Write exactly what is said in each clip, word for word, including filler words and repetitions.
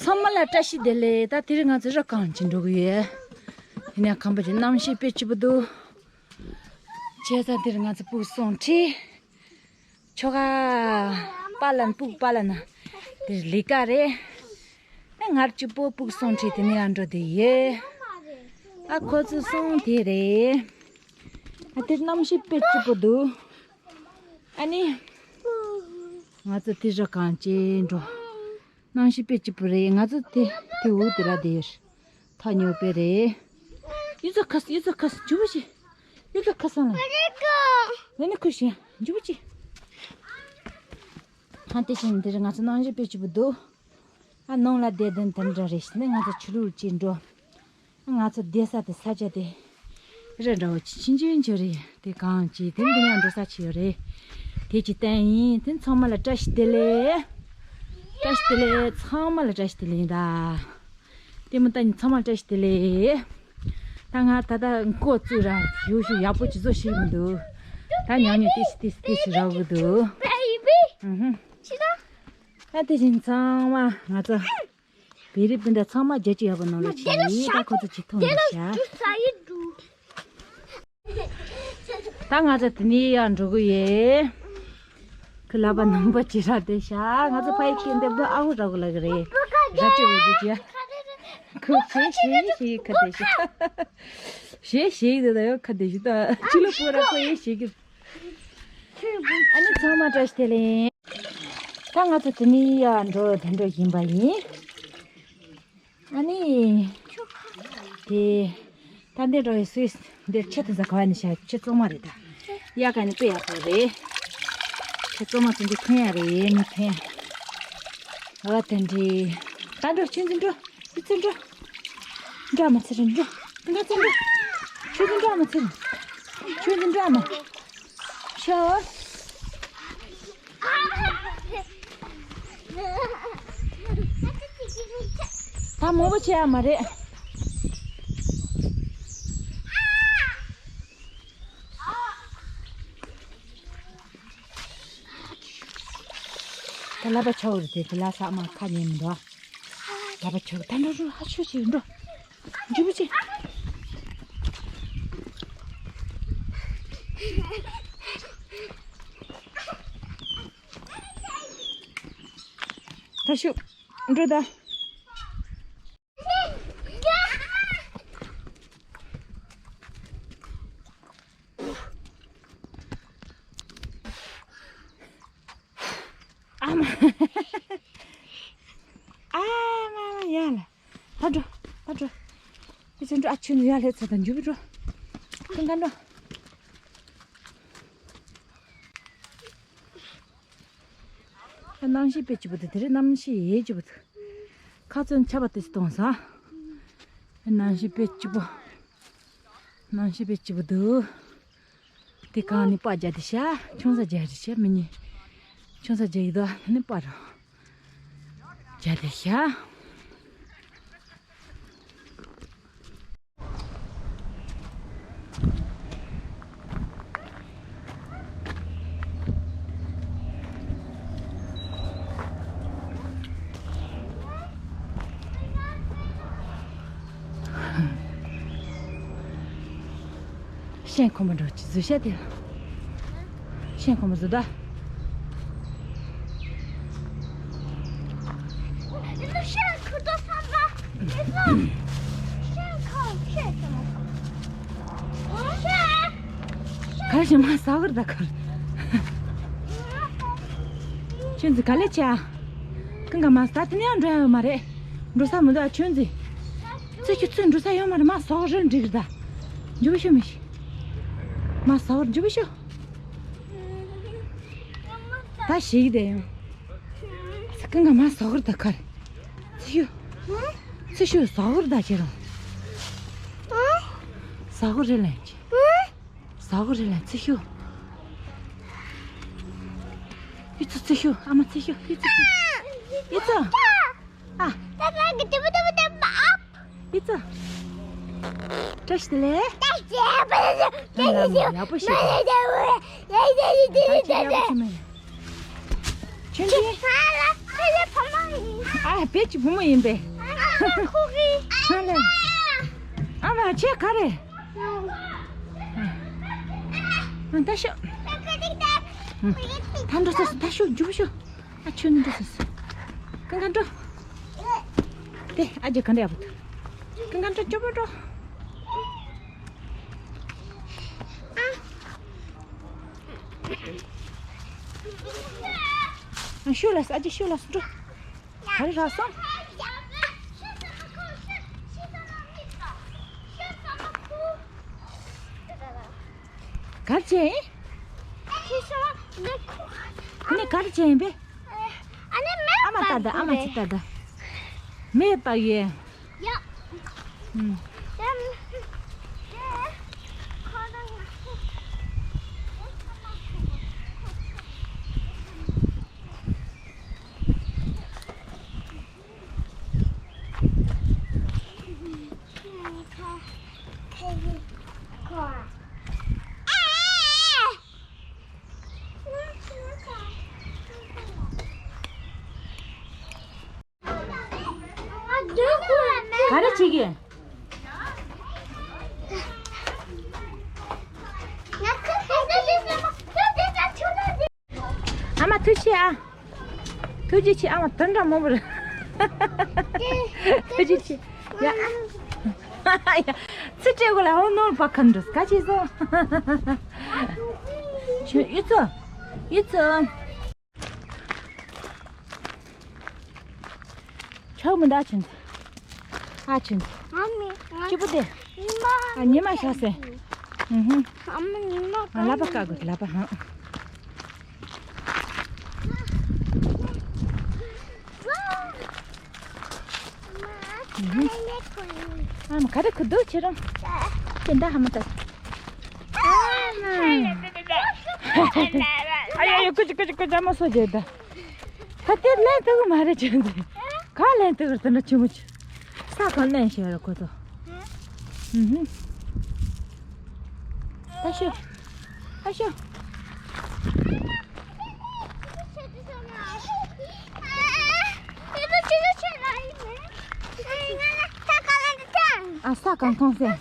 ཚང་མ་ལ་བཀྲ་ཤིས་བདེ་ལེགས། ད་དེ་རིང་ང་ཚོ་རི་སྒང་ཅིག་འགྲོ་གི་ཡོད། དེ་ནས་ཁམས་པ་ཅིག་གནམ་གཤིས་དཔེ་སྐྱིད་པོ་འདུག་བྱས་ཙང་དེ་རིང་ང་ཚོ་སྤུ་གུ་སོང་ཁྲིད། ཁྱོ་ག་པཱ་ལགས་ན། སྤུ་གུ་པཱ་ལགས་ན། དེ་ལས་ཀ་རེད། ཨ་ངར་གཅིག་པོ་སྤུ་གུ་སོང་ཁྲིད་དེ་ནས་ཡར་འགྲོ་དེ་ཡོད། ཨ་ཁོ་ཚོ་སོང་དེ་རེད། ཨ་དེ་གནམ་གཤིས་དཔེ་སྐྱིད་པོ་འདུག་ཨ་ནི། ང་ཚོ་དེ་རི་སྒང་ཅིག་འགྲོ། གནམ་གཤིས་དཔེ་སྐྱིད་པོ་རེད། ང་ཚོ་དེ་དེ་འུ་དེ་ལ་དེ་ཐག་ཉེ་པོ་རེད། ཡུ་ཚོ་ཁ་ས་ཡུ་ཚོ་ཁ་ས་འཇུ་བ་ཞིག་ཡུ་ཚོ་ཁ་སང་ལ། ནི་ནི་ཁུ་ཤི་འཇུ་བ་ཅིག་ཧ་དེ་བཞིན་འདིར་ང་ཚོ་གནམ་གཤིས་དཔེ་སྐྱིད་པོ་འདུག་ཨ་ནང་ལ་བསྡད་དོན་དེ་འདྲ་རེད་ཟེར་ནས་ང་ཚོ་ཆུ་ལུག་ཅིག་འགྲོ། ང་ཚོ་བསྡད་ས་དེ་ས་ཆ་དེ་རི་འདྲ་བོ་ཆུང་ཆུང་ཅིག་རེད། དེ་གང་ཅིག་དེ་འདི་ཡང་འགྲོ་ས་ཅིག་ཡོད་རེད། དེ་ཅིག་བསྟན་ཡིན། དེ་ཚང་མ་ལ་བཀྲ་ཤིས་བདེ་ལེགས། བཀྲ་ཤིས་བདེ་ལེགས། ཚང་མ་ལ་བཀྲ་ཤིས་བདེ་ལེགས་ཡིན་ད། དེ་མོ་ལྟ་ཉིན་ཚང་མ་ལ་བཀྲ་ཤིས་བདེ་ལེགས། ད་ང་ད་ལྟ་མགོ་བཙུགས་ར་ཞུ་ཞུ་ཡག་པོ་ཅིག་བཟོ་ཤེས་མི་འདུག་ད་ཉག་ཉོག་ཏིས་ཏིས་ཏིས་ཞིག་རག་གི་འདུག Baby. ཨུ་ཧུ། ཅི་ད། ད་དེ་བཞིན་ཚང་མ་ང་ཚོ་བེ་རི་སྤུན་ཟླ་ཚང་མ་རྒྱལ་སྤྱི་ཡག་པོ་ནང་ལ་ཆས་ཡིན། ད་ཁོ་ཚོ་ཅིག་མཐོང་ནས་བཞག་ད་ང་ཚོ་དེ་ནས་ཡར་འགྲོ་གི་ཡོད། ཁོ་ལག་པ་ནང་པ་ཅི་རག་དེ་ཤ། ང་ཚོ་ཕ་ཡི་སྐད་འདེབས་དུས་ཨ་ཧུ་རག་གི་ལ་གི་རེད། ར་ཅི་འོ་ཅི་ཅི་ཡ། ཁོ་ཞེས་ཞེས་ཞེས་ཁ་དེ་ཤ། ཞེས་ཞེས་དེ་ད་ཡོད་ཁ་དེ་ཤ་ད་ཅི་ལ་པོ་ར་ཁོ་ཡེ་ཞེས་གི་ཨ་ནི་ཚང་མ་བཀྲ་ཤིས་བདེ་ལེགས། ད་ང་ཚོ་དེ་ནས་ཡར་འགྲོ་དེ་འགྲོ་ཡིན་པ་ཡིན། ཨ་ནི། དེ། ད་འདི་འགྲོ་ཡི་སུས་འདིར་ཆེ་དེ་ཚ་ག་བ་ནི་ཤ་ཆེ་གཙང་མ་རེད་ད། ཡ་ག་ནི་དཔེ་ཡག་པོ་རེད། ཆེ་གཙང་མ་ཚོ་འདི་ཐོན་ཡ་རེད་མི་ཐོན་ཡ། ཨ་དེ་འདྲི། ད་འགྲོ་ཆུན་ཚོད་འགྲོ། ཨི་ཚོད་འགྲོ། འགྲོ་མ་ཚེ་རིང་འགྲོ། ད་ཚོད་འགྲོ། ཆུན་ཚོད་འགྲོ་མ་ཚེ་རིང་། ཆུན་ཚོད་འགྲོ་མ། ཤོ། ད་མང་པོ་བྱེད་ཡ་མ་རེད། ད་ལ་པ་ཆའོ་རེད་དེ་དེ་ལ་ས་མ་ཁ་ཉན་མི་འདུག་ལ་པ་ཆའོ་ད་འགྲོ་འགྲོ་ཧ་ཆུ་ཆེ་འགྲོ། འཇུ་བུ་ཆེ། ད་ཤུ། འགྲོ་ད། ཨ་མ། ཨ་མ་མ་ཡ་ལ། ད་འགྲོ། ད་འགྲོ། ཨི་ཅན་འགྲོ། ཨ་ཆུ་ནི་ཡ་ལྷེ་ཚ་དང་འཇུ་བི་འགྲོ། ཀུན་དགའ་འགྲོ། གནམ་གཤིས་དཔེ་སྐྱིད་པོ་འདུག་དེ་རིང་གནམ་གཤིས་ཡེ་སྐྱིད་པོ་འདུག་ཁ་ཚོན་ཆར་པ་དེ་ཚོ་གཏོང་ས། གནམ་གཤིས་དཔེ་སྐྱིད་པོ། གནམ་གཤིས་དཔེ་སྐྱིད་པོ་འདུག་དེ་གང་ནི་པ་རྒྱ་དེ་ཤ། ཆུང་ས་རྒྱ་རེ་ཤ་མི་ཉེ། ཆུང་ས་རྒྱ་ཡི་དོ་ནི་པ་རོ། རྒྱ་དེ་ཤ། ཤེན་ཁོ་མོ་འགྲོ་ཅི་བཟོ་ཤ་དེ། ཤེན་ཁོ་མོ་བཟོ་ད། གར་ཞིག་མ་ཟ་གར་ད་གར། ཁྱོད་ཚོ་ག་ལེ་ཆ། ཀུན་དགའ་མ་ཟ་དེ་ནས་ཡང་འགྲོ་ཡ་ཡོད་མ་རེད། འགྲོ་ས་མི་འདུག་ཨ་ཁྱོད་ཚོ། ཚེ་ཁྱོད་ཚོ་འགྲོ་ས་ཡོད་མ་རེད། མ་ཟ་གར་རེད་འགྲིག་གི་ད། འཇུ་བ་ཤོ་མི་ཤི། མ་ཟ་གར་འཇུ་བ་ཤོ། ད་ཞིག་དེ་ཡང་། ཚེ་ཀུན་དགའ་མ་ཟ་གར་ད་གར། ཚེ་ཤོ། ཚེ་ཤོ་ཟ་གར་ད་ཁྱེད་རང་། ཟ་གར་རེད་ལན་ཅི། ཟ་གར་རེད་ལན་ཚེ་ཤོ། ཡི་ཚོ་ཚེ་ཤོ། ཨ་མ་ཚེ་ཤོ། ཡི་ཚོ་ཚེ། ཡི་ཚོ། ཨ། ད་ད་གི་ཏི་བ་ཏི་བ་ཏི་བ། ཨ། ཡི་ཚོ། བཀྲ་ཤིས་བདེ་ལེགས། བཀྲ་ཤིས་བདེ་ལེགས། ང་ལ་མ་ཡག་པོ་ཞིག་དང་། ད་ཅི་ཡག་པོ་ཞིག་མེད། ཁྱོད་ཀྱིས། ཨ་བེ་ཅི་བུ་མོ་ཡིན་པས། ཨ་ལེ། ཨ་མ་ཁྱེད་ག་རེ། ཨ་ད་ཤོག་ད་འགྲོ་ས་སུ་ད་ཤོག་འཇུ་བ་ཤོག་ཨ་ཆུ་ནི་འགྲོ་ས་སུ། ཀང་ཀང་འགྲོ། དེ་ཨ་ཅེ་ག་འདྲ་ཡག་པོ་འདུག་ཀང་ཀང་འགྲོ་སྐྱོ་པོ་འགྲོ། ཨ་ཤོག་ལ་སུ་ཨ་ཅེ་ཤོག་ལ་སུ་འགྲོ། ག་རེ་རག་སོང་། ག་རེ་བྱས་ཡིན། ཁྱེད་ཚོ་ནི་ཁོ། ཁོ་ནི་ག་རེ་བྱས་ཡིན་པས། ཨ་ནི་མེ་ཨ་མ་ལྟ་ད་ཨ་མ་ཅི་ལྟ་ད། མེ་སྤར་ཡས། ཡ། ཨུམ། ག་རེ་བྱེད་ཀྱི། ཨ་མ་ཐུགས་རྗེ་ཆེ་ཨ། ཐུགས་རྗེ་ཆེ་ཨ་མ་དོན་དྲ་མང་པོ་རེད། ཐུགས་རྗེ་ཆེ། ཡ། ཡ། ཚི་སྤྲད་དགོས་ལ་ཧོ་ནོར་བ་ཁམ་འགྲོ་ག་ཅི་སོང་། ཆུ་ཡི་ཚོ། ཡི་ཚོ། ཆག་མི་འདའ་ཆུན། ཨ་ཆུན། ཨ་མི། ཅི་པོ་དེ། ཉི་མ། ཨ་ཉི་མ་ཤར་སེ། ཨུ་ཧུ། ཨ་མ་ཉི་མ། ཨ་ལ་པ་ཀ་གོ་ལ་པ་ཧང་། ཨུ་ཧུ། ཨ་མ་ག་རེ་ཁུ་དུ་ཆེ་རང་། དེ་འདའ་ཧ་མ་ཏ། ཨ་ཡ་ཡ་ཀུ་ཅི་ཀུ་ཅི་ཀུ་ཅི་ཨ་མ་སོ་རྒྱལ་ད། ད་དེར་ལན་དུ་གི་མ་རེད་ཅན་དེ། ག་ལན་དུ་གི་དེ་འདྲ་ཆུང་ངུ་ཆུ། ས་གང་ལན་ཤེས་ར་ཁོ་ཚོ། ཨུ་ཧུ། ད་ཤོ། ད་ཤོ། ཨ་ས་གང་མཐོང་སེ།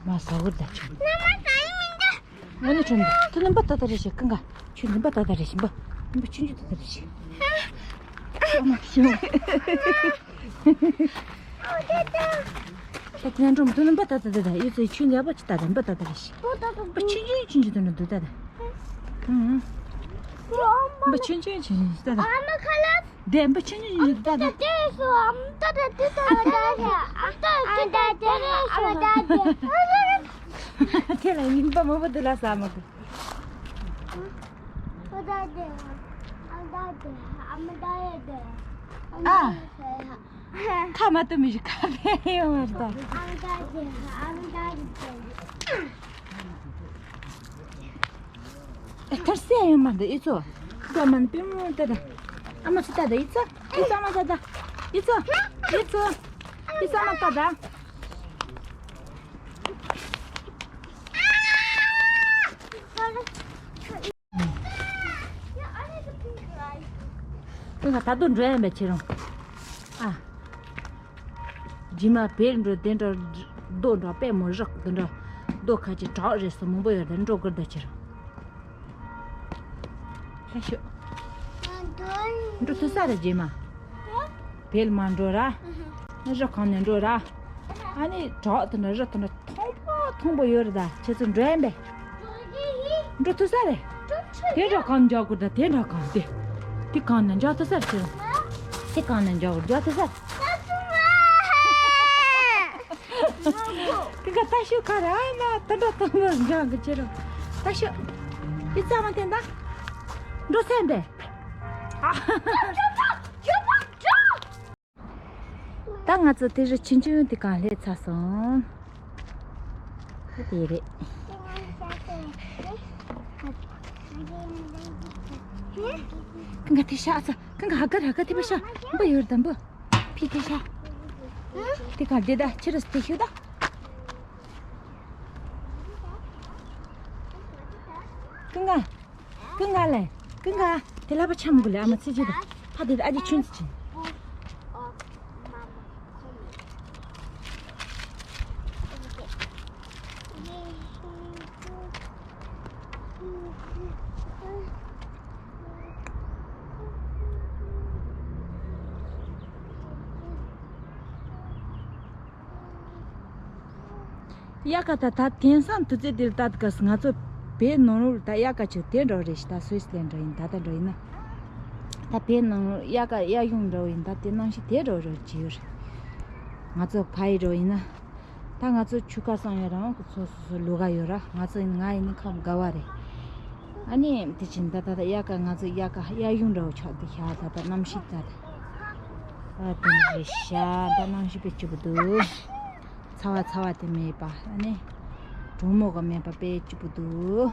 མ་ཟ་བར་ད་ཆུ། ང་ནི་ཁྲོན་པ་ཐུ་ནམ་པ་ད་ད་རེ་ཞིག་ཀང་ག་ཆུ་ནམ་པ་ད་ད་རེ་ཞིག་པ་ནམ་པ་ཆུ་ཆུ་ད་ད་རེ་ཞིག་ཨ་མ་ཞུ། ད་དེ་འགྲོ་མི་འདུག་ན་འབའ་ད་ད་ད་ད་ཡོད་ཚད་ཆུ་ལེགས་པོ་ཅིག་ད་ད་འབའ་ད་ད་རེ་ཞིག་འབའ་ཆུང་ཆུང་ཆུང་ཆུང་དུ་འགྲོ་འདུག་ད་ད། ཧུང་། འབའ་ཆུང་ཆུང་ཆུང་ཆུང་ད་ད། དེ་འབའ་ཆུང་ཆུང་ཆུང་ཆུང་ད་ད། དེ་ལ་ཡིན་པ་མང་པོ་འདུག་ལ་ས་མ་གི། ཨ། ཁ་མ་ཏུ་མི་ཞིག་ཁ་ཕན་ཡོང་བར་དང་། ཨེ་ཐར་སེ་ཡོང་མ་འདི་ཨི་ཚོ། ད་མ་ནི་པི་མོ་ད་ད། ཨ་མ་ཚོ་ད་ད་ཨི་ཚོ། ཨི་ཚོ་ཨ་མ་ད་ད། ཨི་ཚོ། ཨི་ཚོ། ཨི་ཚོ་ཨ་མ་ད་ད། ཁྱོད་ད་དུང་འགྲོ་ཡ་མེད་ཁྱེད་རང་། ཨ། རྗེས་མ་བལ་འགྲོ་དེ་འདྲ་རྡོ་འདྲ་པད་མོ་རག་དེ་འདྲ་རྡོ་ཁ་ཅིག་བྲག་རེད་སོ་མང་པོ་ཡོད་དེ་འགྲོ་དགོས་ད་ཁྱེད་རང་། ལྷ་ཤོག་འགྲོ་ཐུབ་ས་རེད་རྗེས་མ། བལ་མ་འགྲོ་ར། ཨ་ཧ། རི་གང་ནས་འགྲོ་ར། ཨ་ནི་བྲག་དེ་འདྲ་རི་དེ་འདྲ་མཐོན་པོ་མཐོན་པོ་ཡོད་རེད་ད་ཁྱེད་ཚོ་འགྲོ་ཡ་མེད། འགྲོ་ཐུབ་ས་རེད། དེ་འདྲ་གང་འཇོག་དགོས་ད་དེ་འདྲ་གང་དེ། དེ་གང་ནས་འཇོག་ཐུབ་ས་རེད་ཁྱེད་རང་། དེ་གང་ནས་འཇོག་དགོས་འཇོག་ཐུབ་ས། དེ་ག་ད་ཤོག་ཁ་ར་ན་དེ་འདྲ་དེ་འདྲ་འཇོག་གི་ཁྱེད་རང་། ད་ཤོག་དེ་རྩ་མ་བསྟན་ད། འགྲོ་ས་མེད། ཨ། ད་ང་ཚོ་དེ་རུ་ཆུང་ཆུང་དེ་གང་སླེབས་ཚར་སོང་། ད་དེ་རེད། ཀུན་དགའ་དེ་ཤ་ཚ། ཀུན་དགའ་ཧ་གར་ཧ་གར་དེ་པ་ཤ། འབུ་ཡོད་དམ་འབུ། ཕི་དེ་ཤ། དེ་གང་དེ་ད་ཕྱི་རུ་དེ་ཤུ་ད། ཀུན་དགའ། ཀུན་དགའ་ལེ། ཀུན་དགའ། དེ་ལ་པ་ཆམ་གུ་ལེ། ཨ་མ་ཚེ་ཅི་ད། ཕ་དེ་ད་ཨ་ཅེ་ཆུན་ཚེ་ཅི། དབྱར་ཁ་ད་ད་དེང་སང་དུས་ཚོད་འདིར་ལྟ་དུས་ང་ཚོ་བོད་ནང་ལོགས་ལ་ད་དབྱར་ཁ་ཆེ་དེ་འདྲ་རེད་ཤི། ད་སུད་སི་ལན་འདྲ་ཡིན། ད་ད་འདྲ་ཡིན་ན། ད་བོད་ནང་དབྱར་ཁ་དབྱར་གཞུང་འདྲ་ཡིན། ད་དེ་གནམ་གཤིས་དེ་འདྲ་རེད་བྱེད་ཡོད་རེད། ང་ཚོ་ཕ་ཡི་འདྲ་ཡིན་ན། ད་ང་ཚོ་ཆུ་ཁ་སང་ཡོད་རང་ཁོ་ཚོ་སོ་སོ་ལུ་ག་ཡོད་ར། ང་ཚོ་ཡིན་ང་ཡིན་ནི་ཁམས་དགའ་བ་རེད། ཨ་ནི་དེ་བཞིན་ད་ད་ད་དབྱར་ཁ་ང་ཚོ་དབྱར་ཁ་དབྱར་གཞུང་འདྲ་བོ་ཆགས་འདུག་ཤག་ད་ད་གནམ་གཤིས་ད་ད། ཨ་དེ་འདྲ་རེད་ཤག་ད་གནམ་གཤིས་དཔེ་སྐྱིད་པོ་འདུག་ཚ་བ་ཚ་བ་དེ་མེད་པ། ཨ་ནི་གྲང་མོ་གི་མེད་པ་དཔེ་སྐྱིད་པོ་འདུག་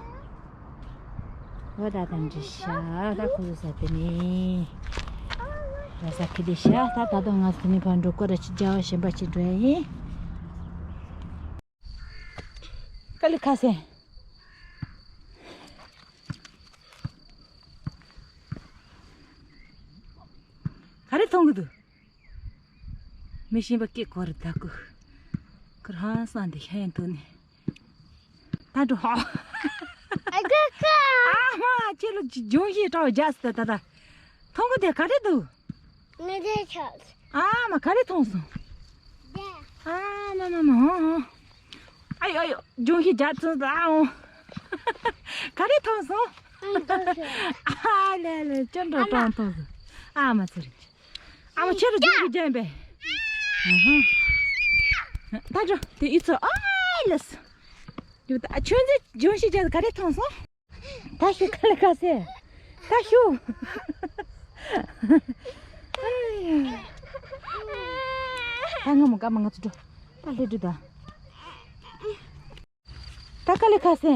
འོ་ད་ད་འདྲ་ཤག་ད་ཁོ་ཚོ་ས་དེ་ནི་ར་ས་ཁི་དེ་ཤག་ད་ད་དུང་ང་ཚོ་དེ་ནི་ཕར་འགྲོ་སྐོར་ར་ཅིག་རྒྱག་ཞིམ་པ་ཅིག་འགྲོ་ཡ་ཡིན། ཀ་ལི་ཁ་སེ། ག་རེ་མཐོང་གི་འདུག་མི་ཤེས་པ་སྐད་གོ་རེ་ད་ཀུ། ཁུ་རང་སང་དེ་ཤ་ཡན་ཐོན་ནས། ད་འགྲོ་ཧ། ཨ་ཀ་ཀ། ཨ་མ་ཁྱེད་ལ་ཅི་ལྗོན་ཤིང་སྤྲ་བ་རྒྱག་སི་ད་ད་ད། མཐོང་གི་དེ་ག་རེ་འདུག་ང་དེ་ཆགས། ཨ་མ་ག་རེ་མཐོང་སོང་། དེ། ཨ་མ་མ་མ་ཧོ་ཧོ། ཨ་ཡོ་ཨ་ཡོ་ལྗོན་ཤིང་རྒྱག་ཚུན་ད་ཨ་འོ། ག་རེ་མཐོང་སོང་། ཨ་མ་མཐོང་སོང་། ཨ་ལེ་ལེ་ཅོ་འགྲོ་ཨ་མ། སྤྲང་མཐོང་སོང་། ཨ་མ་ཚེ་རིང་། ཨ་མ་ཁྱེད་རང་ལྗོན་ཤིང་རྒྱག་པས། ཨ་ཧ། ད་འགྲོ་དེ་ཨི་ཚོ་ཨ་ལེ་སོ། ཡོད་ད་ཁྱོད་ཚོས་ལྗོན་ཤིང་རྒྱག་ག་རེ་མཐོང་སོང་། ད་ཤུ་ཁ་ལེ་ཁ་སེ། ད་ཤུ། ད་ང་མོ་ཀ་མ་ང་ཚོ་འགྲོ། ད་ལྷེ་འགྲོ་ད། ད་ཀ་ལེ་ཁ་སེ།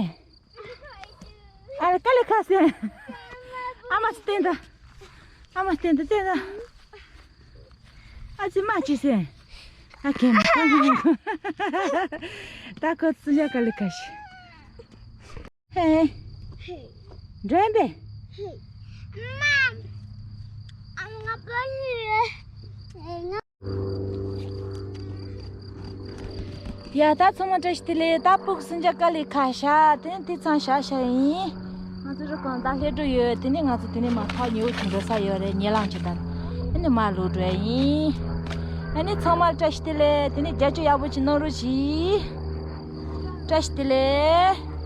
ཨ་ཀ་ལེ་ཁ་སེ། ཨ་མ་སྟན་ད། ཨ་མ་སྟན་ད་སྟན་ད། ཨ་ཙི་མ་ཅི་སེ། ཨ་ཁེ་མ། ད་ཁོ་ཚི་ལ་ཀ་ལེ་ཁ་ཤི། ཧེ། འགྲོ་ཡིན་པས། ཡ་ད་ཚང་མ་བཀྲ་ཤིས་བདེ་ལེགས། ད་སྤུག་སུན་ཅག་ཀ་ལི་ཁ་ཤ་དེ་ནི་དེ་ཚང་ཤ་ཤ་ཡིན། ང་ཚོ་རུ་གང་ད་ལྷེ་འགྲོ་ཡོད། དེ་ནི་ང་ཚོ་དེ་ནི་མ་ཐག་ཉེ་བོ་ཆུང་འགྲོ་ས་ཡོད་རེད། ཉེ་ལམ་ཅིག་ད་དེ་ནི་མ་ལོག་འགྲོ་ཡིན། ཨ་ནི་ཚང་མ་བཀྲ་ཤིས་བདེ་ལེགས། དེ་ནི་རྒྱབ་སྐྱོར་ཡག་པོ་ཅིག་གནང་རོགས་གྱིས། བཀྲ་ཤིས་བདེ་ལེགས།